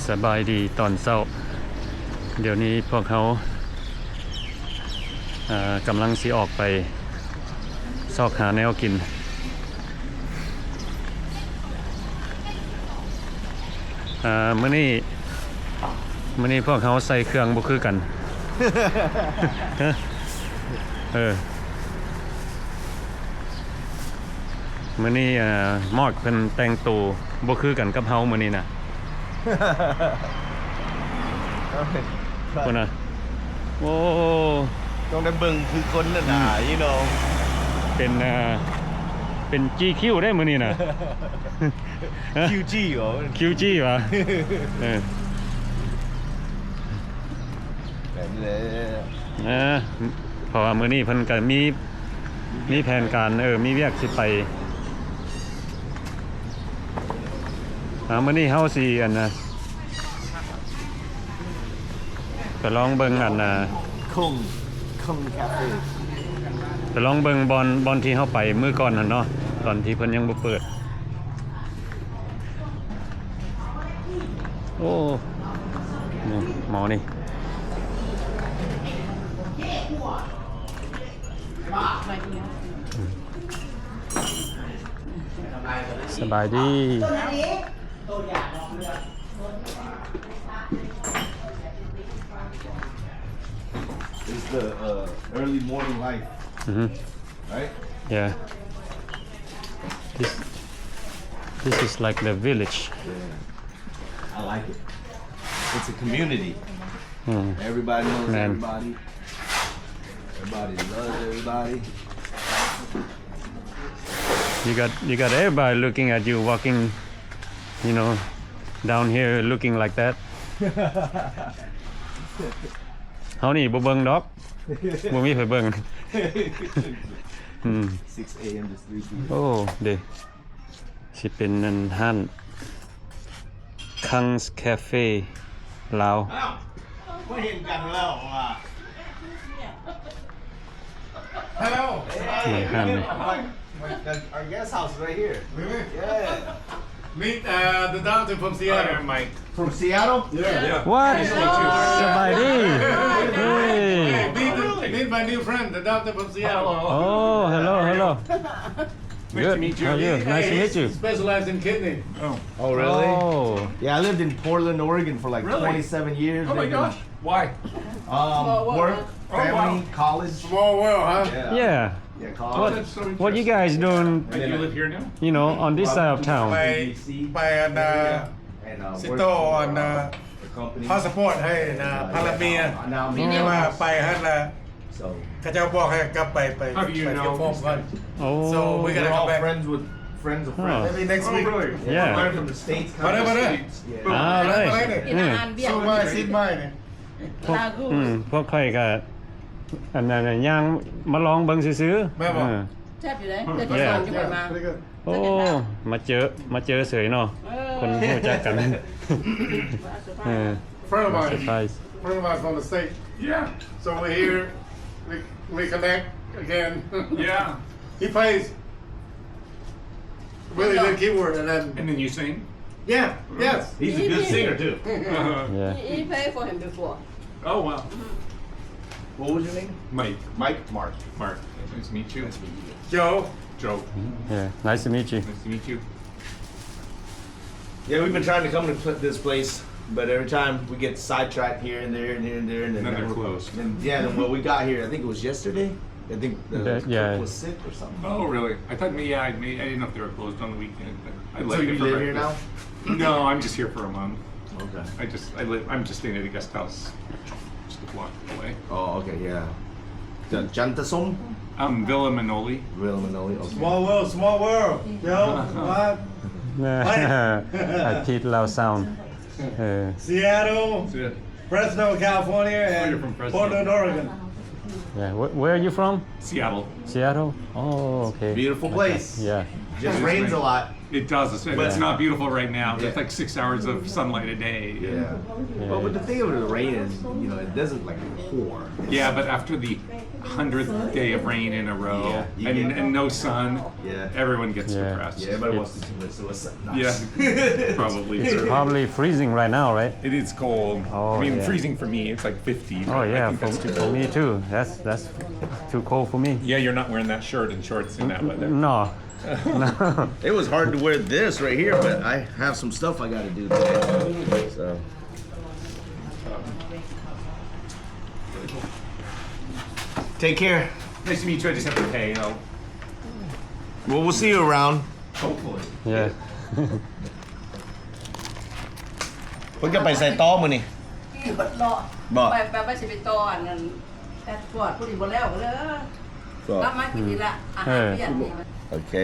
ສະບາຍດີຕອນເຊົ້າ. ດຽວນີ້ພວກເຮົາ ເອີ ກຳລັງຊິອອກໄປຊອກຫາແນວກິນ. ເອີ ມື້ນີ້ ມື້ນີ້ພວກເຮົາໃສ່ເຄື່ອງບໍ່ຄືກັນ. ເອີ ມື້ນີ້ ເອີ ມອດເພິ່ນແຕ່ງໂຕບໍ່ຄືກັນກັບເຮົາມື້ນີ້ນະ. ເອົາເຫັນ ພຸ້ນນະ. ໂອ້ ຕ້ອງໄດ້ເບິ່ງຄືຄົນນັ້ນນະ ອືມ you know ເປັນ ເອີ ເປັນຈີຄິວໄດ໋ມື້ນີ້ນະ. ຄິວຈີ ຫວາ? ຄິວຈີ ຫວາ? ເອີ ແບບນີ້ແຫຼະ. ເອີ ເພາະວ່າມື້ນີ້ເພິ່ນກະມີ ມີແຜນການ ເອີ ມີວຽກຊິໄປ. ອ່າ ມື້ນີ້ເຮົາຊິ ອັນນະ ໄປລອງເບິ່ງ ອັນນະ ຄົງ ຄົງຄາເຟ ໄປລອງເບິ່ງບ່ອນ ບ່ອນທີ່ເຮົາໄປມື້ກ່ອນຫັ້ນເນາະ ຕອນທີ່ເພິ່ນຍັງບໍ່ເປີດ. ໂອ້ ນີ້ໝໍນີ້. ສະບາຍດີ. It's the, uh, early morning life. ອືຮຶ right? Yeah. This, this is like the village. Yeah. I like it. It's a community. ອືມ Everybody knows ແມ່ນ everybody. Everybody loves everybody. You got, you got everybody looking at you walking, you know, down here looking like that. ເຮົານີ້ບໍ່ເບິ່ງດອກ ບໍ່ມີໃຜເບິ່ງ. ອືມ six a.m. to three p.m. ໂອ້ ເດ ຊິເປັນອັນຮ້ານ ຄັງຄາເຟລາວ. ອ້າວ ບໍ່ເຫັນກັນແລ້ວວ່າ. Hello. ເບິ່ງຮ້ານນີ້. Our guest house right here. Really? Yeah. Meet, uh, the doctor from Seattle. Hi, Mike. From Seattle? Yeah. Yeah. What? Nice to meet you. ສະບາຍດີ. Hey. Hey, meet, meet my new friend, the doctor from Seattle. Oh, hello, hello. Nice to meet you. Good. How are you? Nice to meet you. He specializes in kidney. Oh. Oh, really? Oh. Yeah, I lived in Portland, Oregon for, like, really? twenty-seven years. Oh my gosh. Why? Um, work, family, college. Small world, huh? Yeah. Yeah. Yeah, college. What, what you guys doing, and then, you live here now? You know, on this side of town? ໄປ ໄປອັນນະ and, uh, ຊິຕໍ່ອັນນະ ພາສປອດໃຫ້ນະ ພາລະເມຍ ແຕ່ວ່າໄປຫັ້ນລະ ເຂົາເຈົ້າບອກໃຫ້ກັບໄປ ໄປ ໄປເກັບຟອມກ່ອນ. Oh. So we gotta come back. We're all friends with friends of friends. Maybe next week. Oh, really? Yeah. Friends from the States. ມາເດີ ມາເດີ. Yeah. ມາເລີຍ ກິນອາຫານວຽດ. ຊຸມມາຊິດມານີ້ ພວກ ອືມ ພວກຂ້ອຍກະ ອັນນັ້ນ ຍ່າງມາລອງເບິ່ງຊື່ໆ. ແມ່ນບໍ່? ເອີ ແຊບຢູ່ເດ້ ເທື່ອທີສອງຈັ່ງໄປມາ. ໂອ້ ມາເຈີ ມາເຈີເສີຍເນາະ ເອີ ຄົນຮູ້ຈັກກັນ. Surprise. ເອີ Friend of mine. Surprise. Friend of mine from the States. Yeah. So we're here. We, we connect again. Yeah. He plays really good keyboard and then. And then you sing? Yeah. Yes. He's a good singer too. Yeah. He, he played for him before. Oh, wow. What was your name? Mike. Mike? Mark. Mark. Nice to meet you. Nice to meet you. Joe. Joe. Yeah, nice to meet you. Nice to meet you. Yeah, we've been trying to come to pl-, this place, but every time we get sidetracked here and there and here and there, and then they're closed. And, yeah, then when we got here, I think it was yesterday, I think the cook was sick or something. Oh, really? I thought, yeah, I, I didn't know if they were closed on the weekend, but I like it for breakfast. So you live here now? No, I'm just here for a month. Okay. I just, I live, I'm just staying at a guest house just a block away. Oh, okay, yeah. ຈະ ຈັນທະສົມ? Um, Villa Minoli. Villa Minoli, okay. Small world, small world. Yo, what? I teach Lao sound. Uh, Seattle, Fresno, California, and Portland, Oregon. Yeah, wh-, where are you from? Seattle. Seattle? Oh, okay. Beautiful place. Okay. Yeah. It rains a lot. It does. It's, it's not beautiful right now. There's like six hours of sunlight a day. Yeah. Well, but the thing with the rain is, you know, it doesn't, like, pour. Yeah, but after the hundredth day of rain in a row and, and no sun, everyone gets depressed. Yeah, everybody wants to commit suicide. Yeah, probably. It's probably freezing right now, right? It is cold. Oh, I mean, freezing for me, it's like fifty. Oh, yeah, for me too. That's, that's too cold for me. Yeah, you're not wearing that shirt and shorts in that weather. No. It was hard to wear this right here, but I have some stuff I gotta do today. So. Take care. Nice to meet you. I just have to pay, you know. Well, we'll see you around. Hopefully. Yeah. ເພິ່ນຈະໄປໃສຕໍ່ມື້ນີ້? ຂີ່ລົດເລາະ ບໍ່ ໄປ ໄປ ໄປຊິໄປຕໍ່ອັນນັ້ນ ແອັດຟອດ ຜູ້ນີ້ບໍ່ແລ້ວເລີຍ ກໍກັບມາກິນນີ້ລະ ອາຫານວຽດນີ້ ໂອເຄ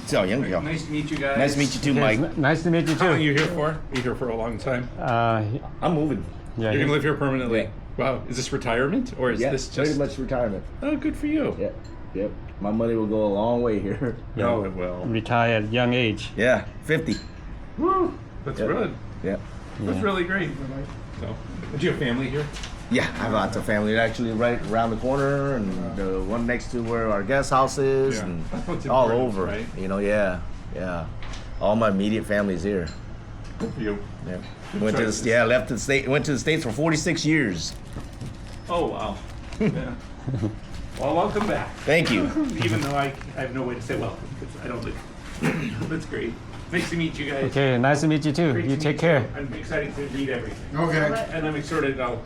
ເຈົ້າຍັງດຽວ Nice to meet you guys. Nice to meet you too, Mike. Nice to meet you too. How long you here for? You here for a long time? Uh, I'm moving. Yeah. You're gonna live here permanently? Yeah. Wow, is this retirement or is this just pretty much retirement? Oh, good for you. Yeah. Yep. My money will go a long way here. Oh, it will. Retire at young age. Yeah, fifty. Woo! That's good. Yeah. That's really great. So, do you have family here? Yeah, I have lots of family actually right around the corner, and the one next to where our guest house is, and all over. You know, yeah, yeah. All my immediate family is here. Good for you. Yeah. Went to the, yeah, left the state, went to the States for forty-six years. Oh, wow. Yeah. Well, welcome back. Thank you. Even though I, I have no way to say welcome, 'cause I don't live That's great. Nice to meet you guys. Okay, nice to meet you too. You take care. I'm excited to read everything. Okay. And I'm excited about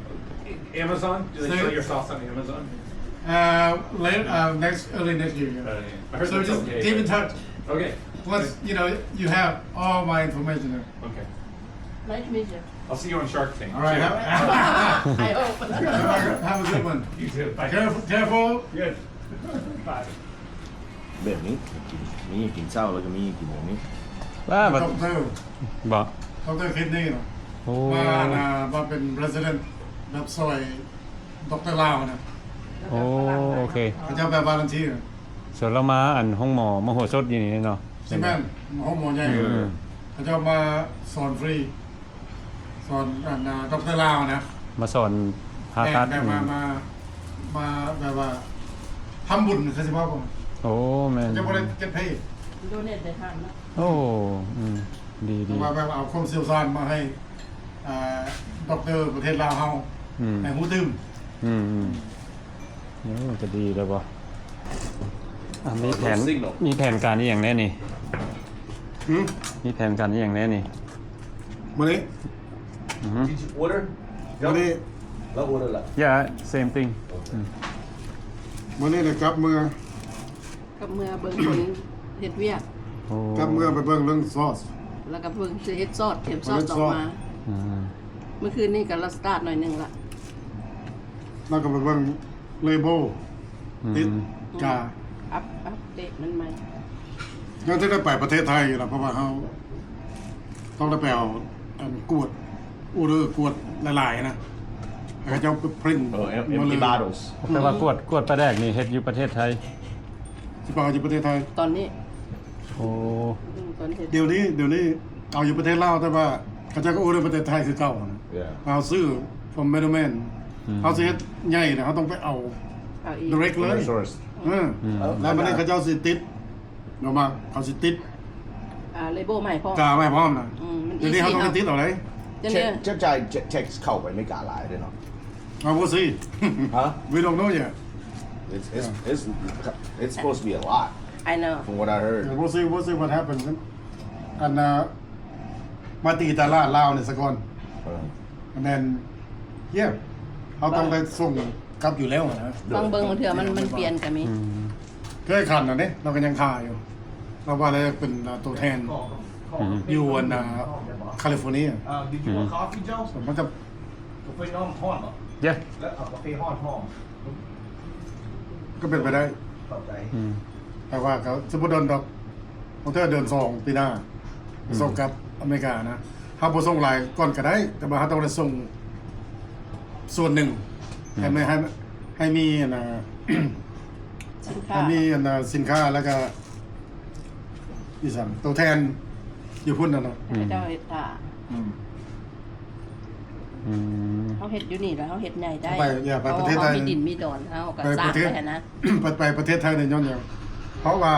Amazon. Do they sell your sauce on Amazon? Uh, late, uh, next, early next year. Yeah. Uh, yeah. I heard so that's just okay, keep in touch. Okay. Plus, you know, you have all my information there. Okay. Nice to meet you. I'll see you on Shark Tank. All right. Have, I hope. Have a good one. You too. Bye. Careful, careful. Yes. Bye. ແບບນີ້ ມີກິນເຊົ້າ ແລ້ວກໍມີກິນແບບນີ້ ວ່າບັດ ດອກເຕີ ບໍ່ ດອກເຕີຄິດນີ້ ໂອ້ ມາ ມາເປັນ president ແບບຊ່ອຍ ດອກເຕີລາວນະ ໂອ້ ໂອເຄ ເຂົາເຈົ້າແບບ volunteer ສ່ວນລາວມາອັນໂຮງໝໍມະໂຫສົດຢູ່ນີ້ເນາະ ຊິແມ່ນ ໂຮງໝໍໃຫຍ່ ເຂົາເຈົ້າມາສອນຟຣີ ສອນອັນ ອາ ດອກເຕີລາວນະ ມາສອນຜ່າຕັດ ແມ່ນ ແບບວ່າ ອືມ ມາ ມາແບບວ່າທຳບຸນ ຄືຊິເວົ້າ ໂອ້ ແມ່ນ ຈະບໍ່ໄດ້ເກັບເພ ໂດເນດໄດ້ທານເນາະ ໂອ້ ອືມ ດີໆ ແບບວ່າ ແບບວ່າເອົາຄວາມຊ່ຽວຊານມາໃຫ້ອາ ດອກເຕີປະເທດລາວເຮົາ ອືມ ໃຫ້ຮູ້ຕື່ມ ອືມໆ ໂອ້ ຈະດີແລ້ວບໍ່ ອ່າ ມີແຜນ ມີແຜນການອີ່ຫຍັງແດ່ນີ້? ຫື? ມີແຜນການອີ່ຫຍັງແດ່ນີ້? ມື້ນີ້ ອືຮຶ Did you order? ມື້ນີ້ ລາວ order ລະ Yeah, same thing. ອືມ ມື້ນີ້ໄດ້ກັບເມືອ ກັບເມືອເບິ່ງຄົນເຮັດວຽກ ໂອ້ ກັບເມືອໄປເບິ່ງເລື່ອງຊອດ ແລ້ວກໍເບິ່ງຊິເຮັດຊອດ ຕຽມຊອດອອກມາ ອືມ ມື້ຄືນນີ້ກໍລາວສະຕາດໜ້ອຍໜຶ່ງລະ ແລ້ວກໍໄປເບິ່ງ label ອືມ ຕິດກາ ອັບ ອັບເດດມັນໃໝ່ ຍັງຈະໄດ້ໄປປະເທດໄທຢູ່ລະ ເພາະວ່າເຮົາຕ້ອງໄດ້ໄປເອົາອັນກວດ order ກວດຫຼາຍໆນະ ໃຫ້ເຂົາເຈົ້າ print ເອີ empty bottles ແປວ່າກວດ ກວດປາແດກນີ້ເຮັດຢູ່ປະເທດໄທ ຊິໄປເອົາຢູ່ປະເທດໄທ ຕອນນີ້ ໂອ້ ອືມ ຕອນເຮັດ ດຽວນີ້ ດຽວນີ້ເອົາຢູ່ປະເທດລາວ ແຕ່ວ່າເຂົາເຈົ້າກໍ order ປະເທດໄທຄືເກົ່ານະ ເຮົາຊື້ from middleman ອືມ ເຮົາຊິເຮັດໃຫຍ່ນະ ເຮົາຕ້ອງໄປເອົາ ເອົາເອງ direct ເລີຍ source ເອີ ອືມ ແລ້ວບັດນີ້ເຂົາເຈົ້າຊິຕິດ ເນາະ ມາ ເຂົາຊິຕິດ ອ່າ label ໃໝ່ພ້ອມ ກາໃໝ່ພ້ອມນະ ອືມ ດຽວນີ້ເຮົາຕ້ອງໄດ້ຕິດເອົາເດ້ ເຊັກ ເຊັກຈ່າຍ tax ເຂົ້າໄປອາເມລິກາຫຼາຍເດ້ເນາະ ເຮົາບໍ່ຊີ້ ຮະ We don't know yet. It's, it's, it's, it's supposed to be a lot. I know. From what I heard. We'll see, we'll see what happens. ອັນນ່າ ມາຕີຕະຫຼາດລາວນີ້ສາກ່ອນ ເອີ And then yeah ເຮົາຕ້ອງໄດ້ສົ່ງກັບຢູ່ແລ້ວນະ ຕ້ອງເບິ່ງ ບາງເທື່ອມັນ ມັນປ່ຽນກໍມີ ອືມ ເຄີຍຂັນອັນນີ້ ລາວກໍຍັງຄາຢູ່ ລາວວ່າລາວຢາກເປັນ ອ່າ ຕົວແທນ ອືມ ຢູ່ອັນນ່າ California ອືມ ມັນຈະ ກາເຟຮ້ອນໆ ເຢັນ ແລ້ວເອົາກາເຟຮ້ອນໆ ກໍເປັນໄປໄດ້ ຂອບໃຈ ອືມ ແຕ່ວ່າກໍຈະບໍ່ດົນດອກ ບາງເທື່ອເດືອນສອງປີໜ້າ ອືມ ສົ່ງກັບອາເມລິການະ ເຮົາບໍ່ສົ່ງຫຼາຍກ່ອນກໍໄດ້ ແຕ່ວ່າເຮົາຕ້ອງໄດ້ສົ່ງສ່ວນໜຶ່ງ ອືມ ໃຫ້ ໃຫ້ ໃຫ້ມີອັນນ່າ ສິນຄ້າ ໃຫ້ມີອັນນ່າ ສິນຄ້າ ແລ້ວກໍ ອີສານ ໂຕແທນຢູ່ພຸ້ນນະເນາະ ອືມ ເຂົາເຈົ້າເຮັດທ່າ ອືມ ອືມ ເຮົາເຮັດຢູ່ນີ້ແລ້ວເຮົາເຮັດໃຫຍ່ໄດ້ ໄປ ຢ່າໄປປະເທດໄທ ເຮົາມີດິນມີດອນ ເຮົາກໍສ້າງໄດ້ຫັ້ນນະ ໄປປະເທດໄທນີ້ຍ້ອນຫຍັງ ເພາະວ່າ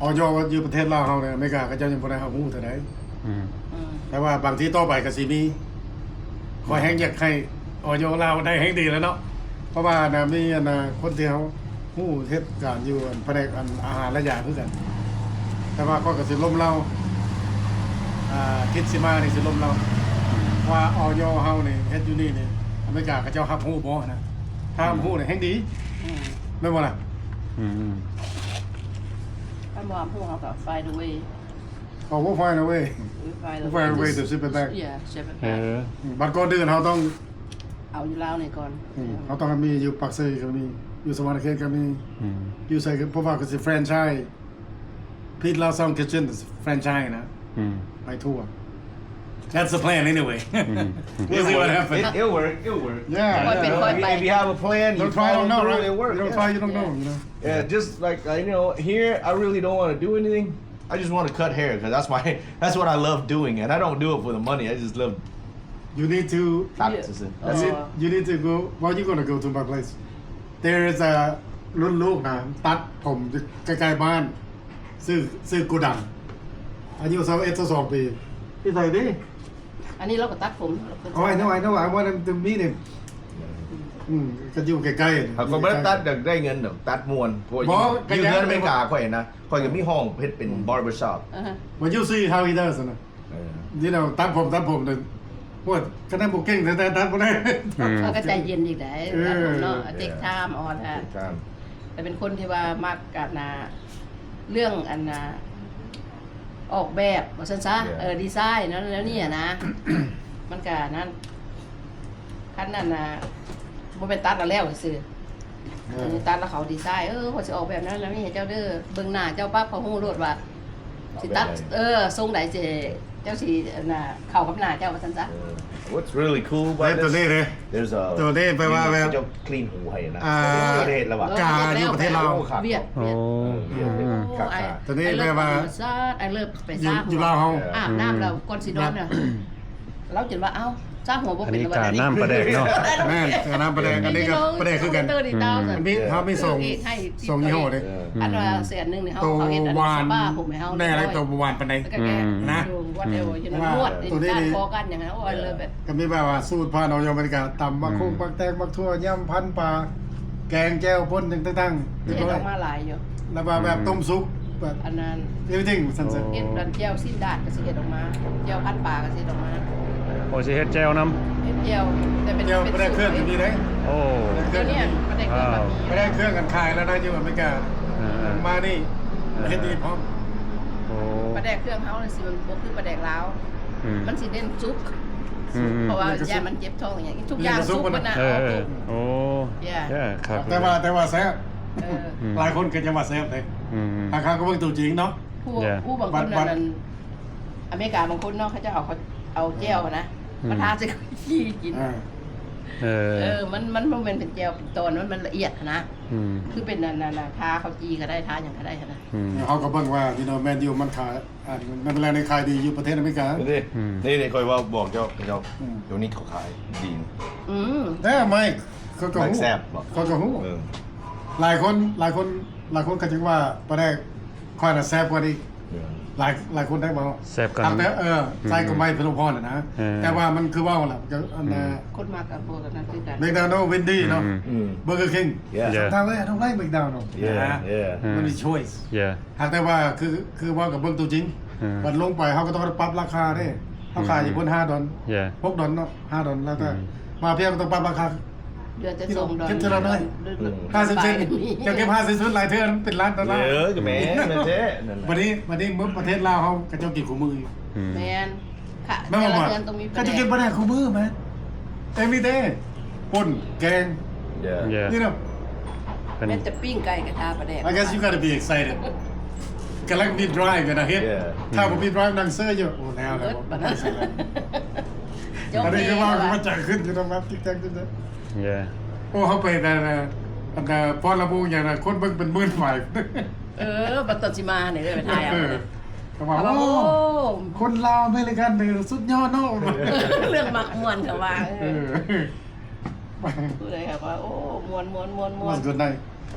ອອຍ ຢູ່ປະເທດລາວເຮົານີ້ ອາເມລິກາເຂົາເຈົ້າຍັງບໍ່ໄດ້ຮັບຮູ້ເທື່ອໃດ ອືມ ອືມ ແຕ່ວ່າບາງທີຕໍ່ໄປກໍຊິມີ ຂ້ອຍແຮ່ງຢາກໃຫ້ ອອຍ ລາວໄດ້ແຮ່ງດີແລ້ວເນາະ ເພາະວ່າອັນນະ ມີອັນນະ ຄົນທີ່ເຮົາຮູ້ເຮັດການຢູ່ອັນພະແນກອັນອາຫານ ແລະ ຢາຄືກັນ ແຕ່ວ່າຂ້ອຍກໍຊິລົ້ມເຫຼົ່າ ອາ ທິດຊິມານີ້ຊິລົ້ມເຫຼົ່າ ອືມ ວ່າ ອອຍ ເຮົານີ້ເຮັດຢູ່ນີ້ນີ້ ອາເມລິກາເຂົາເຈົ້າຮັບຮູ້ບໍ່ຫັ້ນນະ ຖ້າຮັບຮູ້ນີ້ແຮ່ງດີ ອືມ ແມ່ນບໍ່ລະ? ອືມ ຖ້າບໍ່ຮັບຮູ້ເຮົາກໍ find a way ເຮົາ we'll find a way. We'll find a way to ship it back. Yeah, ship it back. ເອີ ບັດກ່ອນອື່ນເຮົາຕ້ອງ ເອົາຢູ່ລາວນີ້ກ່ອນ ອືມ ເຮົາຕ້ອງມີຢູ່ປາກເຊກໍມີ ຢູ່ສະຫວັນນະເຂດກໍມີ ອືມ ຢູ່ໃສກໍ ເພາະວ່າກໍຊິແຟຣນໄຊ Pete Lawson Kitchen ແຟຣນໄຊນະ ອືມ ໄປທົ່ວ That's the plan anyway. ອືມ We'll see what happens. It, it'll work. It'll work. Yeah. ຂ້ອຍເປັນຂ້ອຍໄປ If you have a plan, you follow through, it'll work. You don't try, you don't know, you know. Yeah, just like, uh, you know, here, I really don't wanna do anything. I just wanna cut hair 'cause that's my, that's what I love doing, and I don't do it for the money. I just love You need to ຕັດຊື່ໆ. You need, you need to go. Well, you gonna go to my place. There is a ລຸ້ນລູກນະ ຕັດຜົມຢູ່ໃກ້ໆບ້ານ ຊື່ ຊື່ໂກດັງ ອາຍຸຊາວເອັດ ຊາວສອງປີ ນິໄສດີ. ອັນນີ້ລາວກໍຕັດຜົມ. Oh, I know, I know. I want him to meet him. ອືມ ກໍຢູ່ໃກ້ໆ ເຂົາກໍບໍ່ໄດ້ຕັດຢາກໄດ້ເງິນດອກ ຕັດມ່ວນ. ເພາະວ່າຢູ່ ຢູ່ເຮືອນອາເມລິກາຂ້ອຍນະ ຂ້ອຍກໍມີຫ້ອງເຮັດເປັນ barber shop. ອາຮະ But you see how he does ນະ ເອີ you know ຕັດຜົມ ຕັດຜົມ ໂອ້ຍ ຂະໜາດບໍ່ເກັ່ງແທ້ໆ ຕັດບໍ່ໄດ້. ອືມ ເຂົາກໍໃຈເຢັນອີກໄດ໋ ເອີ ຕັດຜົມເນາະ take time, all that. Take time. ແຕ່ເປັນຄົນທີ່ວ່າມັກອັນນ່າ ເລື່ອງອັນນ່າ ອອກແບບວ່າຊັ້ນຊະ Yeah. ເອີ ດີໄຊນ໌ແນວ ແນວນີ້ຫັ້ນນະ ມັນກະນັ້ນ ຄັນນັ້ນນະ ບໍ່ແມ່ນຕັດເອົາແລ້ວຊື່ ເອີ ອັນນີ້ຕັດແລ້ວເຂົາດີໄຊນ໌ ເອີ ຂ້ອຍຊິອອກແບບນັ້ນແບບນີ້ໃຫ້ເຈົ້າເດີ ເບິ່ງໜ້າເຈົ້າປັບ ເຂົາຮູ້ໂລດວ່າ ເອົາ ຊິຕັດ ແບບໃດ ເອີ ຊົງໃດຊິ ເຈົ້າຊິ ອັນນ່າ ເຂົ້າກັບໜ້າເຈົ້າວ່າຊັ້ນຊະ. ເອີ What's really cool about this ໂຕນີ້ເດ້ There's a ໂຕນີ້ແປວ່າແບບ ເຂົາເຈົ້າ clean ຫູໃຫ້ນະ ອ່າ ປະເທດລາວ ເອີ ກາຢູ່ປະເທດລາວ ໂອ້ ຄັກ ວຽດ ໂອ້ ວຽດ ອືມ ຄັກ ໂຕນີ້ແປວ່າ I love ທຳມະຊາດ I love ໄປ ຢູ່ ຊາ ຢູ່ລາວເຮົາ ອາບນ້ຳແລ້ວກ່ອນຊິນອນນະ ລາວຈົນວ່າ ເອົ້າ ຊາຫົວບໍ່ເປັນ ອັນນີ້ການ້ຳປາແດກເນາະ ແມ່ນ ການ້ຳປາແດກ ອັນນີ້ກໍປາແດກຄືກັນ ອືມ ເຮົາມີສອງ ສອງຍີ່ຫໍ້ເດ້ ອັນວ່າແສນໜຶ່ງນີ້ ເຮົາ ເຂົາເຮັດອັນສະປາຜົມໃຫ້ເຮົາ ແນ່ແລ້ວ ໂຕບໍ່ຫວານປານໃດ ນະ whatever ຢູ່ນວດ ການຄໍກັນຫຍັງ ໂອ້ I love it. ກໍມີແບບວ່າສູດຜ່ານອອຍ ອາເມລິກາ ຕຳໝາກ ອືມ ໂຄງ ໝາກແຕງ ໝາກຖົ່ວ ຍຳພັນປາ ແກງແຈ່ວ ປົ່ນ ຫຍັງຕ່າງໆ ເຮັດອອກມາຫຼາຍຢູ່ ແລ້ວວ່າແບບ ອືມ ຕົ້ມສຸກ ແບບ ອັນນັ້ນ everything ວ່າຊັ້ນຊະ ໂອ້ ເຮັດອັນແຈ່ວຊີ້ນດາດກໍຊິເຮັດອອກມາ ແຈ່ວພັນປາກໍຊິເຮັດອອກມາ ໂອ້ ຊິເຮັດແຈ່ວນຳ ເຮັດແຈ່ວ ແຕ່ເປັນ ແຈ່ວ ເປັນ ປາແດກເຄື່ອງກໍມີເດ້ ໂອ້ ແຕ່ເຄື່ອງກໍມີ ປາແດກເຄື່ອງກໍມີ ປາແດກເຄື່ອງກັນຂາຍແລ້ວນະ ຢູ່ອາເມລິກາ ອ່າ ມານີ້ ອ່າ ເຮັດດີພ້ອມ ໂອ້ ປາແດກເຄື່ອງເຮົານີ້ຊິມັນບໍ່ຄືປາແດກລາວ ອືມ ມັນຊິເນັ້ນສຸກ ອືມ ເພາະວ່າຢ້ານມັນເຈັບທ້ອງຫຍັງ ທຸກຢ່າງສຸກໝົດນະ ເອີ ໂອ້ Yeah. ຄັກ ແຕ່ວ່າ ແຕ່ວ່າແຊບ ເອີ ອືມ ຫຼາຍຄົນກໍຈະວ່າແຊບເດ້ ອືມ ຖ້າເຂົາກໍເບິ່ງຕົວຈິງເນາະ ຜູ້ ຜູ້ບາງຄົນນັ້ນ ອາເມລິກາບາງຄົນເນາະ ເຂົາເຈົ້າເອົາ ເອົາແຈ່ວນະ ອືມ ມາທາໃສ່ເຂົ້າຈີ່ກິນ ເອີ ເອີ ເອີ ມັນ ມັນບໍ່ແມ່ນເປັນແຈ່ວເປັນຕອນ ມັນ ມັນລະອຽດຫັ້ນນະ ອືມ ຄືເປັນອັນນັ້ນນະ ທາເຂົ້າຈີ່ກໍໄດ້ ທາຫຍັງກໍໄດ້ຫັ້ນນະ ອືມ ເຮົາກໍເບິ່ງວ່າ you know ແມນຢູມັນຂາຍ ອັນ ໃນເວລານີ້ຂາຍດີຢູ່ປະເທດອາເມລິກາ ນີ້ ອືມ ນີ້ ນີ້ຂ້ອຍເວົ້າບອກເຈົ້າ ເຈົ້າ ອືມ ດຽວນີ້ເຂົາຂາຍດີ ອືມ ແຕ່ໄມ ຂ້ອຍກໍຮູ້ ແຊບບໍ່ ຂ້ອຍກໍຮູ້ ເອີ ຫຼາຍຄົນ ຫຼາຍຄົນ ຫຼາຍຄົນກໍຈຶ່ງວ່າປາແດກຂ້ອຍນະແຊບກວ່ານີ້ ເອີ ຫຼາຍ ຫຼາຍຄົນໄດ້ເວົ້າ ແຊບກວ່າ ແຕ່ ເອີ ອືມ ໃສ່ກໍໄມ ພິລະພອນນະ ເອີ ແຕ່ວ່າມັນຄືເວົ້າລະ ກໍອັນ ອືມ ນະ ຄົນມັກກັນບໍ່ກັນນັ້ນຄືກັນ McDonald Wendy ເນາະ ອືມ Burger King Yeah. Yeah. Sometimes I don't like McDonald Yeah, yeah. ມັນມີ choice Yeah. ຫາກແຕ່ວ່າຄື ຄືເວົ້າກັບເບິ່ງຕົວຈິງ ອືມ ບັດລົງໄປເຮົາກໍຕ້ອງໄດ້ປັບລາຄາເດ້ ເຮົາຂາຍຢູ່ພຸ້ນ ອືມ ຫ້າດອນ Yeah. ຫົກດອນເນາະ ຫ້າດອນ ແລ້ວກໍ ອືມ ມາພຽງຕ້ອງປັບລາຄາ ເດືອນຈະສອງດອນ ເກັບເທື່ອລະໜ້ອຍ ອືມ ຫ້າສິບເຊັນ ເຈົ້າເກັບຫ້າສິບເຊັນຫຼາຍເທື່ອ ເປັນລ້ານດອນລາ ເອີ ກໍແມ່ນແທ້ ນັ້ນລະ ບັດນີ້ ບັດນີ້ເມືອງປະເທດລາວເຮົາ ເຂົາເຈົ້າກິນຄູ່ມື້ຢູ່ ອືມ ແມ່ນ ຄ່ະ ແມ່ນບໍ່ ແຕ່ລະເຮືອນຕ້ອງມີປາແດກ ເຂົາຈະກິນປາແດກຄູ່ມື້ແມ່ນ every day ປົ່ນ ແກງ Yeah. Yeah. You know ແມ່ນແຕ່ປີ້ງໄກ່ກັບທາປາແດກ I guess you gotta be excited ກຳລັງມີ drive ກັນນະເຮັດ Yeah. ຖ້າບໍ່ມີ drive ນັ່ງເຊີຢູ່ ໂອ້ ແລ້ວ ແລ້ວ ເບິດບັດນັ້ນ ອັນນີ້ຄືວ່າ ເຈົ້າແມ່ ວ່າຈະຂຶ້ນຢູ່ນຳ TikTok ນີ້ນະ Yeah. ໂອ້ ເຮົາໄປແຕ່ ອັນ ແຕ່ Fort Lauderdale ຫຍັງນະ ຄົນເບິ່ງເປັນໝື່ນປາຍ ເອີ ບັດຕອນຊິມານີ້ໄດ້ໄປຖ່າຍເອົາ ເອີ ເນາະ ເຂົາວ່າ ເຂົາວ່າ ໂອ້ ໂອ້ ຄົນລາວອາເມລິກັນນີ້ສຸດຍອດເນາະ ເລື່ອງມັກມ່ວນເຂົາວ່າ ເອີ ເອີ ຜູ້ໃດເຂົາວ່າ ໂອ້ ມ່ວນໆໆໆ That's good night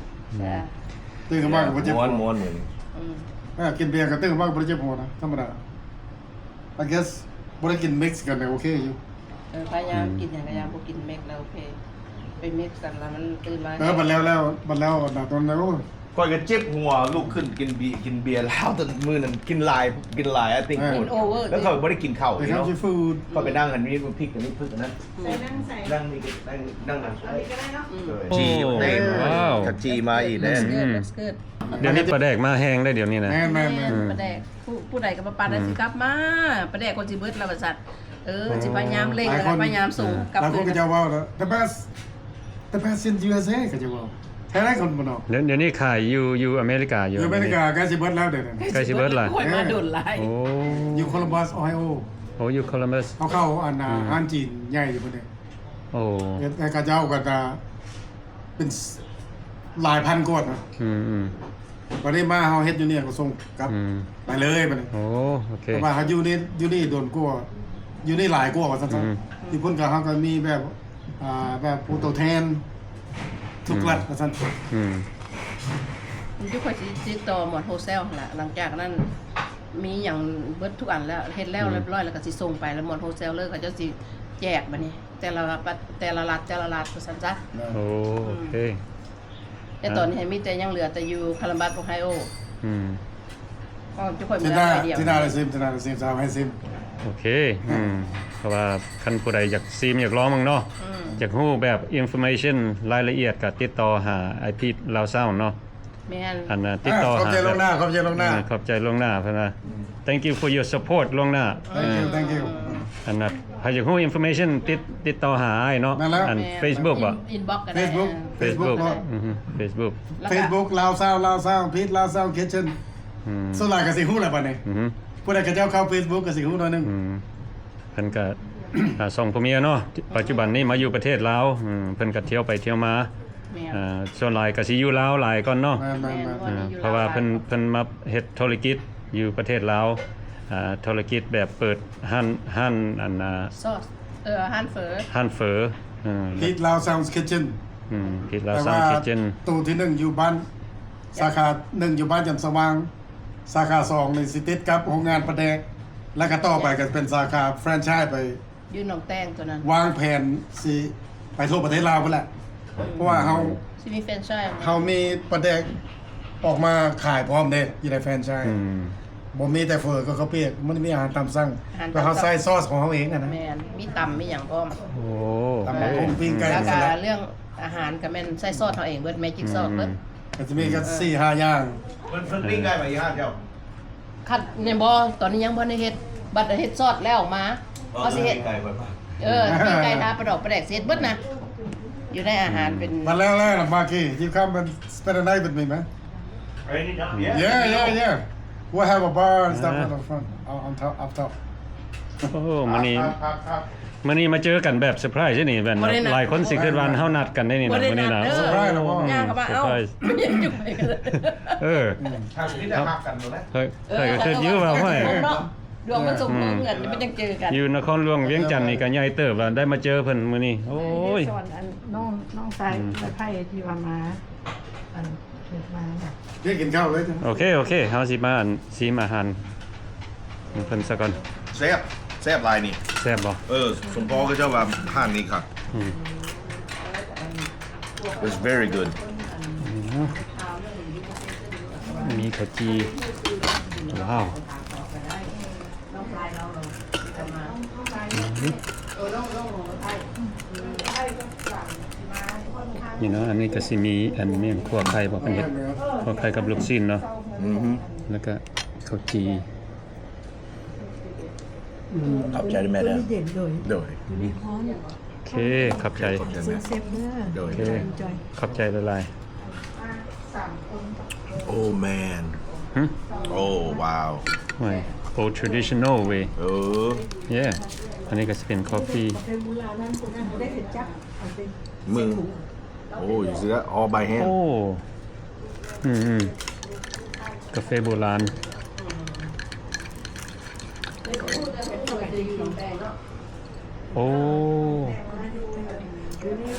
ແຊບ ຕື່ນຂຶ້ນມາກໍບໍ່ເຈັບຫົວ ມ່ວນໆ ອືມ ເອີ ກິນເບຍກໍຕື່ນຂຶ້ນມາກໍບໍ່ໄດ້ເຈັບຫົວນະ ທຳມະດາ I guess ບໍ່ໄດ້ກິນ mix ກັນ ໂອເຄຢູ່ ເອີ ພະຍາຍາມ ອືມ ກິນຫຍັງກໍຢ່າບໍ່ກິນ mix ແລ້ວໂອເຄ ໄປ mix ກັນແລ້ວມັນຕື່ນມາ ເອີ ບັດແລ້ວ ແລ້ວ ບັດແລ້ວນະ ຕອນນັ້ນ ໂອ້ ຂ້ອຍກໍເຈັບຫົວ ລຸກຂຶ້ນກິນເບຍ ກິນເບຍລາວ ແຕ່ມື້ນັ້ນກິນຫຼາຍ ກິນຫຼາຍ I think ເອີ ໂພດ ກິນ over ແລ້ວຂ້ອຍບໍ່ໄດ້ກິນເຂົ້າອີກເນາະ When it comes to food ຂ້ອຍໄປນັ່ງຫັ້ນ ມີພລິກ ອັນນີ້ພຶກ ອັນນັ້ນ ໃສ່ນັ່ງໃສ່ ນັ່ງນີ້ ນັ່ງ ນັ່ງ ນັ່ງ ອັນນີ້ກໍໄດ້ເນາະ ອືມ ຈີ ໂອ້ ເຕັມ ວ້າວ ຄັນຈີມາອີກເດ້ That's good, that's good ດຽວນີ້ປາແດກມາແຮງໄດ໋ ດຽວນີ້ນະ ແມ່ນໆໆ ອືມ ປາແດກ ຜູ້ ຜູ້ໃດກໍມາປານໃດ ອືມ ຊິກັບມາ ປາແດກກໍຊິເບິດແລ້ວວ່າຊັ້ນ ເອີ ໂອ້ ຊິພະຍາຍາມເລັ່ງ ຫຼາຍຄົນ ແລ້ວກໍພະຍາຍາມສົ່ງກັບ ຫຼາຍຄົນກໍຈະເວົ້າແລ້ວ the best the best in ຢູເອສເອ ກໍຈະເວົ້າ ແທ້ໆ ຄົນບໍ່ນອກ ດຽວ ດຽວນີ້ຂາຍຢູ່ ຢູ່ອາເມລິກາຢູ່ ຢູ່ອາເມລິກາ ໃກ້ຊິເບິດແລ້ວດຽວນີ້ ໃກ້ຊິເບິດລະ ຂ້ອຍມາດົນຫຼາຍ ໂອ້ ຢູ່ Columbus Ohio ໂອ້ ຢູ່ Columbus ເຮົາເຂົ້າອັນ ອືມ ຮ້ານຈີນໃຫຍ່ຢູ່ພຸ້ນເດ້ ໂອ້ ແລ້ວເຂົາເຈົ້າກໍຈະ ເປັນຫຼາຍພັນກວ່ານະ ອືມໆ ບັດນີ້ມາເຮົາເຮັດຢູ່ນີ້ກໍສົ່ງກັບ ອືມ ໄປເລີຍບັດນີ້ ໂອ້ ໂອເຄ ເພາະວ່າເຮົາຢູ່ນີ້ ຢູ່ນີ້ດົນກວ່າ ຢູ່ນີ້ຫຼາຍກວ່າວ່າຊັ້ນຊະ ອືມ ຢູ່ພຸ້ນກໍເຮົາກໍມີແບບ ອ່າ ແບບຜູ້ຕົວແທນທຸກ ອືມ ລັດວ່າຊັ້ນ ອືມ ເຈົ້າ ຂ້ອຍຊິຕິດຕໍ່ໝວດໂຮເຊວຫັ້ນລະ ຫຼັງຈາກນັ້ນມີຫຍັງເບິດທຸກອັນແລ້ວ ເຮັດແລ້ວ ອືມ ຮຽບຮ້ອຍແລ້ວກໍຊິສົ່ງໄປ ແລ້ວໝວດໂຮເຊວເລີຍ ເຂົາເຈົ້າຊິແຈກບັດນີ້ ແຕ່ລະລັດ ແຕ່ລະລັດ ແຕ່ລະລັດ ວ່າຊັ້ນຊະ ໂອ້ ອືມ ໂອເຄ ແຕ່ຕອນນີ້ມີແຕ່ ຍັງເຫຼືອແຕ່ຢູ່ Columbus Ohio ອືມ ເພາະວ່າເຈົ້າຂ້ອຍເມືອໜ້ອຍດຽວ ທີໜ້າໄດ້ຊິມ ທີໜ້າໄດ້ຊິມ ສາວໃຫ້ຊິມ ໂອເຄ ອືມ ເພາະວ່າຄັນຜູ້ໃດຢາກຊິມ ຢາກລອງເບິ່ງເນາະ ອືມ ຢາກຮູ້ແບບ information ລາຍລະອຽດ ກໍຕິດຕໍ່ຫາອ້າຍພີດລາວຊາວເນາະ ແມ່ນ ອັນນະ ຕິດຕໍ່ຫາ ຂອບໃຈລ່ວງໜ້າ ຂອບໃຈລ່ວງໜ້າ ອືມ ຂອບໃຈລ່ວງໜ້າເພິ່ນນະ Thank you for your support ລ່ວງໜ້າ Thank you, thank you ອັນນະ ໃຜຢາກຮູ້ information ຕິດ ຕິດຕໍ່ຫາອ້າຍເນາະ ແມ່ນແລ້ວ ອັນ Facebook ບໍ່ inbox ກໍໄດ້ Facebook Facebook ເນາະ ອືຮຶ Facebook Facebook ລາວຊາວ ລາວຊາວ ພີດລາວຊາວ Kitchen ອືມ ສ່ວນຫຼາຍກໍຊິຮູ້ແລ້ວບັດນີ້ ອືຮຶ ຜູ້ໃດເຂົາເຈົ້າເຂົ້າ Facebook ກໍຊິຮູ້ໜ້ອຍໜຶ່ງ ອືມ ເພິ່ນກະ ອ່າ ສອງຜົວເມຍເນາະ ປັດຈຸບັນນີ້ມາຢູ່ປະເທດລາວ ອືມ ເພິ່ນກະທ່ຽວໄປທ່ຽວມາ ແມ່ນ ອ່າ ສ່ວນຫຼາຍກະຊິຢູ່ລາວຫຼາຍກ່ອນເນາະ ແມ່ນໆໆ ແມ່ນ ອ່າ ເພາະວ່າເພິ່ນ ເພິ່ນມາເຮັດທຸລະກິດຢູ່ປະເທດລາວ ອ່າ ທຸລະກິດແບບເປີດຮ້ານ ຮ້ານ ອັນ ອ່າ ຊອດ ເອີ ຮ້ານເຝີ ຮ້ານເຝີ ເອີ ພີດລາວຊາວ Kitchen ອືມ ພີດລາວຊາວ Kitchen ໂຕທີໜຶ່ງຢູ່ບ້ານ ສາຂາໜຶ່ງຢູ່ບ້ານຈັນສະຫວ່າງ ສາຂາສອງນີ້ຊິຕິດກັບໂຮງງານປາແດກ ແລ້ວກໍຕໍ່ໄປກໍເປັນສາຂາແຟຣນໄຊໄປ ຢູ່ໜອງແຕງຕົວນັ້ນ ວາງແຜນຊິໄປທົ່ວປະເທດລາວພຸ້ນແຫຼະ ອືມ ເພາະວ່າເຮົາ ຊິມີແຟຣນໄຊ ເຮົາມີປາແດກອອກມາຂາຍພ້ອມເດ້ ຢູ່ໃນແຟຣນໄຊ ອືມ ບໍ່ມີແຕ່ເຝີກັບເຂົ້າປຽກ ມັນມີອາຫານຕາມສັ່ງ ອາຫານຕາມສັ່ງ ແລ້ວເຮົາໃສ່ຊອດຂອງເຮົາເອງຫັ້ນນະ ແມ່ນ ມີຕຳມີຫຍັງພ້ອມ ໂອ້ ຕຳບັກຫຸ່ງ ໂອເຄ ປີ້ງໄກ່ ແລ້ວກໍເລື່ອງ ອາຫານກໍແມ່ນໃສ່ຊອດເຮົາເອງເບິດ Magic Sauce ເບິດ ອືມ ກໍຈະມີກັນ ເອີ ສີ່ຫ້າຢ່າງ ເພິ່ນ ເພິ່ນ ເອີ ປີ້ງໄກ່ໄປຢູ່ຮ້ານເຈົ້າ ຄັນແມ່ນບໍ່ ຕອນນີ້ຍັງບໍ່ໄດ້ເຮັດ ບັດເຮັດຊອດແລ້ວມາ ເຮົາຊິເຮັດ ປີ້ງໄກ່ໄປ ເອີ ປີ້ງໄກ່ ທາປາດອກປາແດກ ຊິເຮັດເບິດນະ ຢູ່ໃນອາຫານເປັນ ມາແລ້ວ ມາກີ້ you come and spend a night with me man yeah yeah yeah we have a bar and stuff on the front on top up top ໂອ້ ມື້ນີ້ ມື້ນີ້ມາເຈີກັນແບບເຊີໄພຣສ໌ນີ້ ແມ່ນ ບໍ່ໄດ້ນັດ ຫຼາຍຄົນຊິຄິດວ່າເຮົານັດກັນໄດ້ນີ້ນະ ບໍ່ໄດ້ນັດ ມື້ນີ້ນະ ເອີ ເຊີໄພຣສ໌ ຍ່າງເຂົ້າມາ ເອົ້າ ເອີ ອືມ ຖ້າຊິໄດ້ຮັກກັນຢູ່ແລ້ວ ຂ້ອຍ ຂ້ອຍກໍຄິດຢູ່ວ່າ ຫ້ວຍ ດວງມັນສົມພົງກັນ ມັນຈັ່ງເຈີກັນ ຢູ່ນະຄອນຫຼວງວຽງຈັນນີ້ກໍໃຫຍ່ເຕີບລະ ໄດ້ມາເຈີເພິ່ນມື້ນີ້ ໂອ້ຍ ສອນອັນນ້ອງ ນ້ອງຊາຍ ອືມ ເອີ ໄພທີ່ວ່າມາ ອັນ ເຮັດມາ ເຮັດກິນເຂົ້າເລີຍ ໂອເຄ ໂອເຄ ເຮົາຊິມາ ອັນ ຊີມອາຫານ ເພິ່ນສາກ່ອນ ແຊບ ແຊບຫຼາຍນີ້ ແຊບບໍ່? ເອີ ສົມພໍເຂົາເຈົ້າວ່າຮ້ານນີ້ຄັກ ອືມ It's very good ອືມ ມີເຂົ້າຈີ່ ວ້າວ ອືມ ນີ້ເນາະ ອັນນີ້ກໍຊິມີ ອັນນີ້ ຂົ້ວໄຂ່ບໍ່ ເພິ່ນເຮັດ ຂົ້ວໄຂ່ກັບລູກຊີ້ນເນາະ ອືຮຶ ແລ້ວກໍເຂົ້າຈີ່ ອືມ ຂອບໃຈແມ່ເດີ ໂດຍ ໂດຍ ໂອເຄ ຂອບໃຈ ຂອບໃຈແມ່ ໂດຍ ໂອເຄ ຂອບໃຈຫຼາຍໆ Oh man ຫຶ? Oh wow ໂອ້ old traditional way ເອີ yeah ອັນນີ້ກໍຊິເປັນ coffee ມື Oh you see that all by hand ໂອ້ ອືມ ອືມ ກາເຟໂບລານ. ໂອ້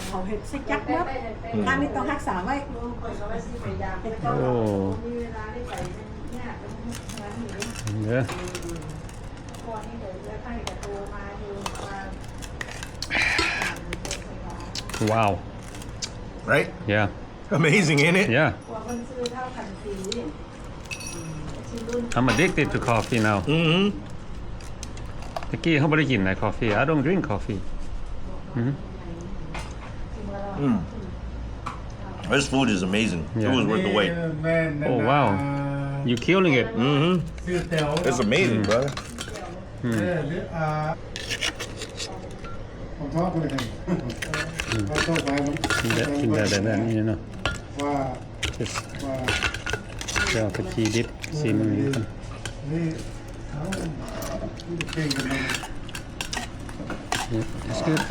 ເຂົາເຮັດໃສ່ຈັກໝົດ. ອືມ ຮ້ານນີ້ຕ້ອງຮັກສາໄວ້. ໂອ້ ເດີ ວ້າວ Right? Yeah. Amazing, ain't it? Yeah. ອືມ I'm addicted to coffee now. ອືມ ຕະກີ້ເຮົາບໍ່ໄດ້ກິນນະ coffee. I don't drink coffee. ອືມ ອືມ This food is amazing. Yeah. It was worth the wait. Oh, wow. You killing it. ອືມ It's amazing, brother. ອືມ ເອີ ຫຼື ອ່າ ຂອງທອດເພິ່ນ ອືມ ເອົາເຂົ້າໄປ ມັນ ກິນໄດ້ ກິນໄດ້ແບບນີ້ເນາະ ວ່າ Just ວ່າ ເຈົ້າຕະກີ້ດິບ ຊີມເບິ່ງ ນີ້ ເອົາ ເກັ່ງກັນມາ Yeah, that's good.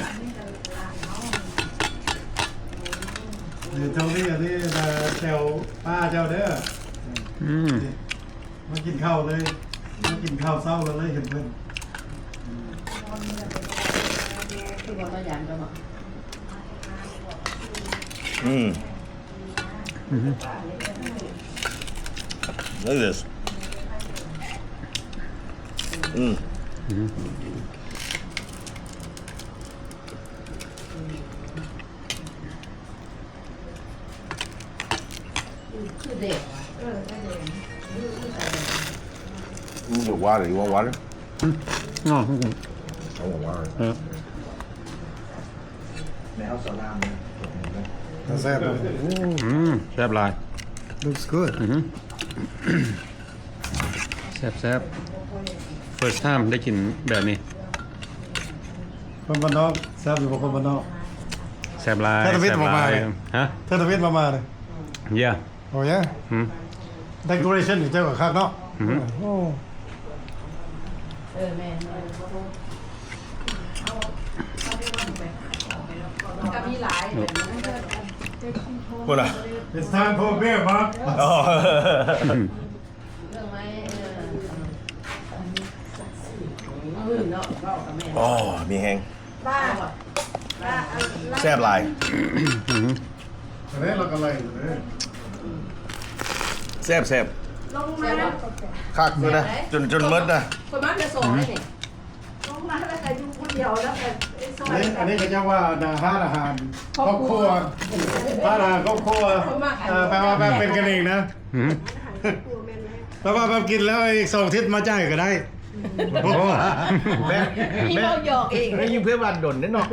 ນີ້ ເຈົ້ານີ້ ອັນນີ້ ແຈ່ວປາເຈົ້າເດີ ອືມ ມາກິນເຂົ້າເລີຍ ມາກິນເຂົ້າເຊົ້າແລ້ວເລີຍເຫັນເພິ່ນ ອືມ ອືມ Look at this. ອືມ ອືມ Ooh, the water. You want water? ອືມ I want water. ເອີ ແລ້ວສະລາມ ແຊບເນາະ ອືມ ແຊບຫຼາຍ Looks good. ອືມ ແຊບໆ First time ໄດ້ກິນແບບນີ້ ຄົນບ້ານນອກ ແຊບຢູ່ບໍ່ຄົນບ້ານນອກ? ແຊບຫຼາຍ ເທື່ອທຳອິດບໍ່ມາເລີຍ ຮະ ເທື່ອທຳອິດບໍ່ມາເລີຍ Yeah. Oh yeah. ອືມ Decoration ນີ້ເຈົ້າກໍຄັກເນາະ ອືມ ໂອ້ ເອີ ແມ່ນ ກໍມີຫຼາຍ ພຸ້ນນະ It's time for beer, Bob. ອໍ ເລື່ອງໄມ້ ເອີ ເອີ ເນາະ ເວົ້າກັບແມ່ ອໍ ມີແຮງ ແຊບຫຼາຍ ອືມ ອັນນີ້ເຮົາກໍໄລ່ເລີຍ ແຊບໆ ລົງມາ ຄັກຢູ່ນະ ຈົນ ຈົນໝົດນະ ຄົນມາແຕ່ສອງນີ້ ລົງມາແລ້ວກໍຢູ່ຜູ້ດຽວ ແລ້ວກໍ ອັນນີ້ ອັນນີ້ເຂົາເຈົ້າວ່າ ຮ້ານອາຫານຄອບຄົວ ຮ້ານອາຫານຄອບຄົວ ເອີ ແປວ່າແບບເປັນກັນເອງນະ ອືມ ແປວ່າແບບກິນແລ້ວອີກສອງທິດມາຈ່າຍກໍໄດ້ ໂອ້ ແມ່ ມີເວົ້າຫຍອກອີກ ແມ່ຢູ່ເພື່ອນບ້ານດົນເດ້ເນາະ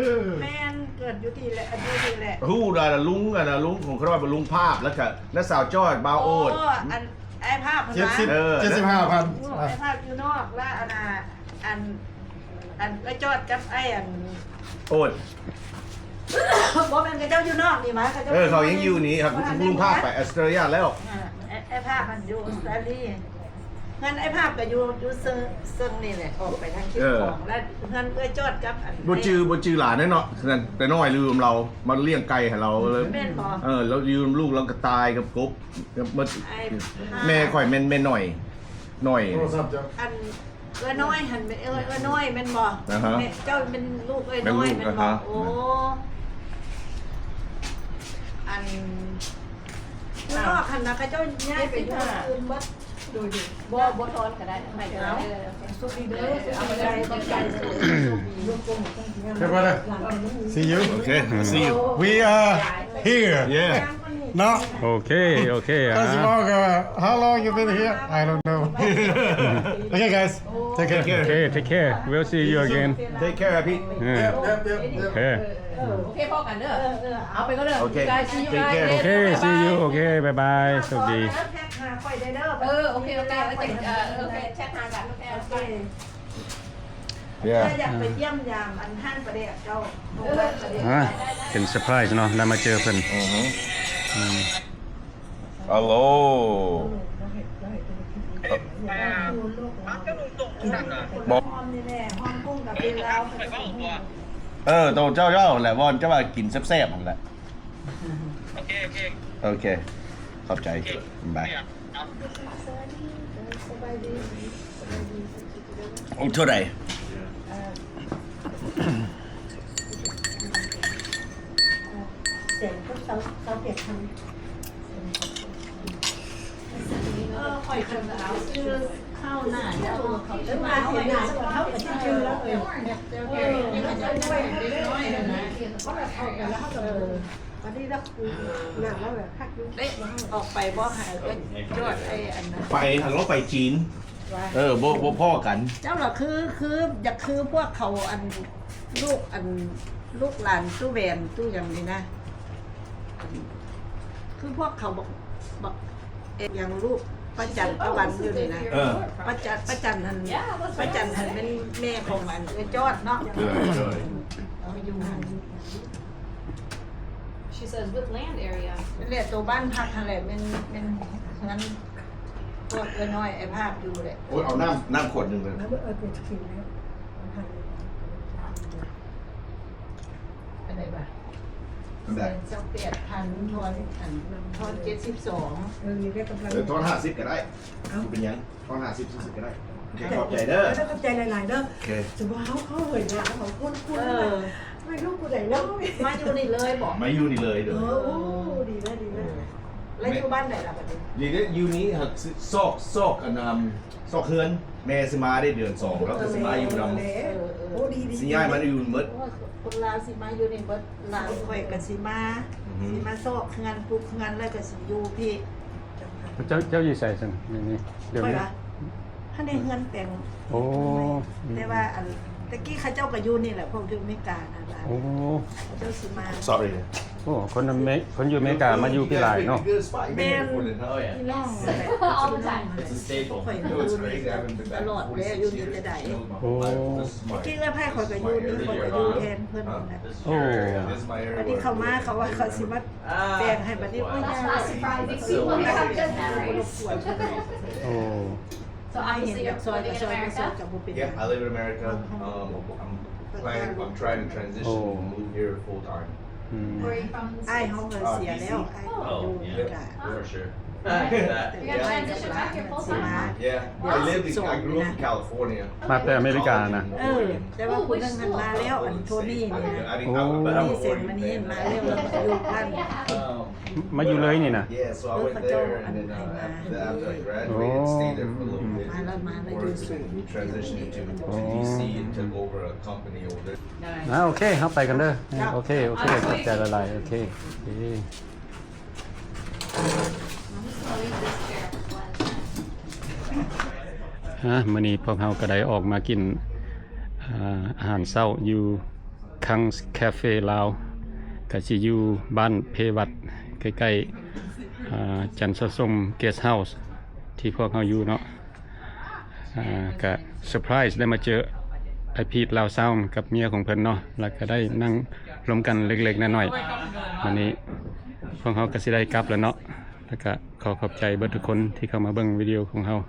ແມ່ນ ເກີດຢູ່ທີ່ແຫຼະ ຢູ່ທີ່ແຫຼະ ຮູ້ດາ ລຸງ ອັນນະ ລຸງຂອງເຂົາວ່າເປັນລຸງພາບ ແລ້ວກະນ້າສາວຈ້ອຍ ບ່າວໂອດ ໂອ້ ອັນອ້າຍພາບ ເຈັດສິບ ເອີ ເຈັດສິບຫ້າພັນ ໂອ້ ອ້າຍພາບຢູ່ນອກ ແລ້ວອັນນະ ອັນ ອັນເອື້ອຍຈອດກັບອ້າຍອັນ ໂອດ ບໍ່ແມ່ນ ເຂົາເຈົ້າຢູ່ນອກນີ້ມາ ເຂົາເຈົ້າ ເອີ ເຂົາຍັງຢູ່ນີ້ ລຸງພາບໄປອອສເຕຣເລຍແລ້ວ ເອີ ອ້າຍພາບມັນຢູ່ອອສເຕຣເລຍ ເຮືອນອ້າຍພາບກໍຢູ່ ຢູ່ເຊິ່ງ ເຊິ່ງນີ້ແຫຼະ ອອກໄປທາງເຂດຂອງ ແລ້ວເຮືອນເອື້ອຍຈອດກັບອັນ ບໍ່ຈື່ ບໍ່ຈື່ຫຼານເນາະ ແຕ່ນ້ອຍລືມລາວ ມາລ້ຽງໄກ່ໃຫ້ລາວເລີຍ ແມ່ນບໍ່ ເອີ ລາວຢູ່ນຳລູກ ລາວກໍຕາຍກັບກົບ ກັບໝົດ ແມ່ຂ້ອຍແມ່ນແມ່ນ້ອຍ ນ້ອຍ ອັນ ເອື້ອຍນ້ອຍຫັ້ນແມ່ນ ເອື້ອຍ ເອື້ອຍນ້ອຍແມ່ນບໍ່ ອ່າຮະ ແມ່ເຈົ້າແມ່ນລູກເອື້ອຍນ້ອຍແມ່ນບໍ່ ອ່າຮະ ໂອ້ ອັນ ຢູ່ນອກຫັ້ນນະ ເຂົາເຈົ້າຍ້າຍໄປຢູ່ອື່ນໝົດ ບໍ່ ບໍ່ທອນກໍໄດ້ ໃຫ້ກໍໄດ້ ເອີ ໂຊກດີເດີ ໂຊກດີ ຂອບໃຈ ຂອບໃຈ Okay, brother. See you. Okay, see you. We are here. Yeah. ເນາະ ໂອເຄ ໂອເຄ ອາ Cause you all go, how long you been here? I don't know. Okay, guys. Take care. Take care. Okay, take care. We'll see you again. Take care, Happy. Yeah. Yep, yep, yep, yep. Okay. ເອີ ໂອເຄ ພໍ້ກັນເດີ ເອີ ເອີ ເອົາໄປກ່ອນເດີ Okay. Guys, see you guys later. Okay, see you. Okay, bye bye. ໂຊກດີ ແທັກຫາຂ້ອຍໄດ້ເດີ ເອີ ໂອເຄ ໂອເຄ ໂອເຄ ເອີ ໂອເຄ ແທັກຫາກັນ ໂອເຄ ໂອເຄ Yeah. ຢາກໄປຢ້ຽມຢາມອັນຮ້ານປາແດກເຈົ້າ ຮ້ານປາແດກ ອ່າ ເປັນເຊີໄພຣສ໌ເນາະ ໄດ້ມາເຈີເພິ່ນ ອືຮຶ ອືມ Hello. ບອກ ເອີ ໂຕເຈົ້າເວົ້າແຫຼະ ບ່ອນເຈົ້າວ່າກິນແຊບໆ ຫັ້ນແຫຼະ ໂອເຄ ໂອເຄ ຂອບໃຈ ບາຍ. ໂອ້ ເທົ່າໃດ? ເອີ ຂ້ອຍຄັນເອົາຊື່ເຂົ້າໜ້າເຈົ້າ ເຂົາຈະມາເອົາໄວ້ ເອີ ເອີ ເອີ ອັນນີ້ລະ ໜ້າລາວແບບຄັກຢູ່ ເດ້ ອອກໄປບໍ່ໃຫ້ເອີ້ນຍອດໄອ້ອັນນັ້ນ ໄປ ຫາກເຮົາໄປຈີນ ວ່າ ເອີ ບໍ່ ບໍ່ພໍ້ກັນ ເຈົ້າລະຄື ຄື ຢາກຄືພວກເຂົາ ອັນ ລູກ ອັນ ລູກຫຼານຕູ້ແຫວນຕູ້ຫຍັງນີ້ນະ ຄືພວກເຂົາບັກ ບັກ ເອີ ຫຍັງລູກປະຈັນປະວັນຢູ່ນີ້ນະ ເອີ ປະຈັນ ປະຈັນຫັ້ນ ປະຈັນຫັ້ນແມ່ນແມ່ຂອງອັນເອື້ອຍຈອດເນາະ ເອີ ເອີ ເອົາຢູ່ຫັ້ນ She says with land area ແມ່ນແຫຼະ ໂຕບ້ານພັກຫັ້ນແຫຼະ ແມ່ນ ແມ່ນເຮືອນພວກເອື້ອຍນ້ອຍອ້າຍພາບຢູ່ແຫຼະ ໂອ້ຍ ເອົານ້ຳ ນ້ຳຂວດໜຶ່ງເລີຍ ເອົາ ເອົາໄປກິນແລ້ວ ອັນໃດວະ ອັນໃດ ຊາວແປດພັນ ທອນ ອັນ ທອນເຈັດສິບສອງ ເອີ ນີ້ກໍກຳລັງ ເອີ ທອນຫ້າສິບກໍໄດ້ ເອົ້າ ບໍ່ເປັນຫຍັງ ທອນຫ້າສິບ ສີ່ສິບກໍໄດ້ ໂອເຄ ຂອບໃຈເດີ ຂອບໃຈຫຼາຍໆເດີ ໂອເຄ ສະເພາະເຮົາ ເຮົາເຫັນລາວ ເຮົາຄຸ້ນໆ ເອີ ແມ່ນລູກຜູ້ໃດເນາະ ມາຢູ່ນີ້ເລີຍບໍ? ມາຢູ່ນີ້ເລີຍ ໂດຍ ເອີ ໂອ້ ດີແລ້ວ ດີແລ້ວ ແລ້ວຢູ່ບ້ານໃດລະບັດນີ້? ນີ້ເດ້ ຢູ່ນີ້ຫາກ ຊອກ ຊອກ ອັນ ຊອກເຮືອນ ແມ່ຊິມາໄດ້ເດືອນສອງ ລາວກໍຊິມາຢູ່ນຳ ເອີ ເອີ ໂອ້ ດີໆ ຊິຍ້າຍມາຢູ່ເໝິດ ໂອ້ຍ ຄົນລາວຊິມາຢູ່ນີ້ເໝິດ ລາວຂ້ອຍກໍຊິມາ ອືຮຶ ຊິມາຊອກເຮືອນ ປຸກເຮືອນ ແລ້ວກໍຊິຢູ່ພີ້ ເຈົ້າ ເຈົ້າຢູ່ໃສຊັ້ນ? ນີ້ ນີ້ ດຽວນີ້ ຂ້ອຍວ່າ ຫັ້ນເດ້ເຮືອນແປງ ໂອ້ ແຕ່ວ່າອັນ ແຕ່ກີ້ເຂົາເຈົ້າກໍຢູ່ນີ້ແຫຼະ ພວກຢູ່ອາເມລິການະ ໂອ້ ເຈົ້າຊິມາ Sorry ໂອ້ ຄົນອາເມ ຄົນຢູ່ອາເມລິກາມາຢູ່ພີ້ຫຼາຍເນາະ ແມ່ນ ພີ່ນ້ອງນັ້ນແຫຼະ ພີ່ນ້ອງນັ້ນແຫຼະ ຂ້ອຍຢູ່ນີ້ຕະຫຼອດແລ້ວ ຢູ່ນີ້ແຕ່ໃດ ໂອ້ ແຕ່ກີ້ເອື້ອຍໄພຂ້ອຍກໍຢູ່ນີ້ ຂ້ອຍກໍຢູ່ແທນເພິ່ນນັ້ນແຫຼະ ໂອ້ ອັນນີ້ເຂົາມາ ເຂົາວ່າເຂົາຊິມາ ແປງໃຫ້ບັດນີ້ ໂອ້ຍ ຢ່າ Not surprising. ໂອ້ So ໃຫ້ເຫັນ obviously ຢາກ you're ຊ່ອຍ living ກໍ in ຊ່ອຍ America? ບໍ່ຊ່ອຍກໍບໍ່ເປັນຫຍັງ Yeah, I live in America. ອໍ Um, I'm planning, I'm trying to transition, ໂອ້ move here full time. ອືມ Where are you from? ອ້າຍເຮົາກໍເສຍແລ້ວ D C. ອ້າຍເຮົາ Oh, ຢູ່ອາເມລິກາ yeah, for sure. ແຕ່ Yeah, ອ້າຍກັບຫຼານຊິມາ transition back here full time? Yeah, I lived in, I grew up in California. ມາແຕ່ອາເມລິການະ ເອີ ແຕ່ວ່າຜູ້ໜຶ່ງຫັ້ນມາແລ້ວ ອັນໂທນີ້ນີ້ນະ I didn't, I, but I'm a ໂອ້ Oregon fan. ມາຢູ່ເລີຍນີ້ນະ Yeah, so I went there, and then, uh, after, after I graduated, stayed there for a little bit, ໂອ້ ມາແລ້ວ ມາແລ້ວ worked, and then transitioned to, to D C and took over a company over there. ອ່າ ໂອເຄ ເຮົາໄປກັນເດີ ເຈົ້າ ໂອເຄ ໂອເຄ ຂອບໃຈຫຼາຍໆ ໂອເຄ ໂອເຄ. ອ່າ ມື້ນີ້ພວກເຮົາກໍໄດ້ອອກມາກິນ ອ່າ ອາຫານເຊົ້າຢູ່ ຄັງສ໌ ຄາເຟ ລາວ ກໍຊິຢູ່ບ້ານເພວັດ ໃກ້ໆ ອ່າ ຈັນສະສົມ ເກສເຮົາສ໌ ທີ່ພວກເຮົາຢູ່ເນາະ. ອ່າ ກະເຊີໄພຣສ໌ໄດ້ມາເຈີອ້າຍພີດລາວຊາວກັບເມຍຂອງເພິ່ນເນາະ ແລ້ວກະໄດ້ນັ່ງລົມກັນເລັກໆນ້ອຍໆ. ມື້ນີ້ພວກເຮົາກະຊິໄດ້ກັບແລ້ວເນາະ ແລ້ວກະຂໍຂອບໃຈເບິດທຸກຄົນທີ່ເຂົ້າມາເບິ່ງວິດີໂອຂອງເຮົາ.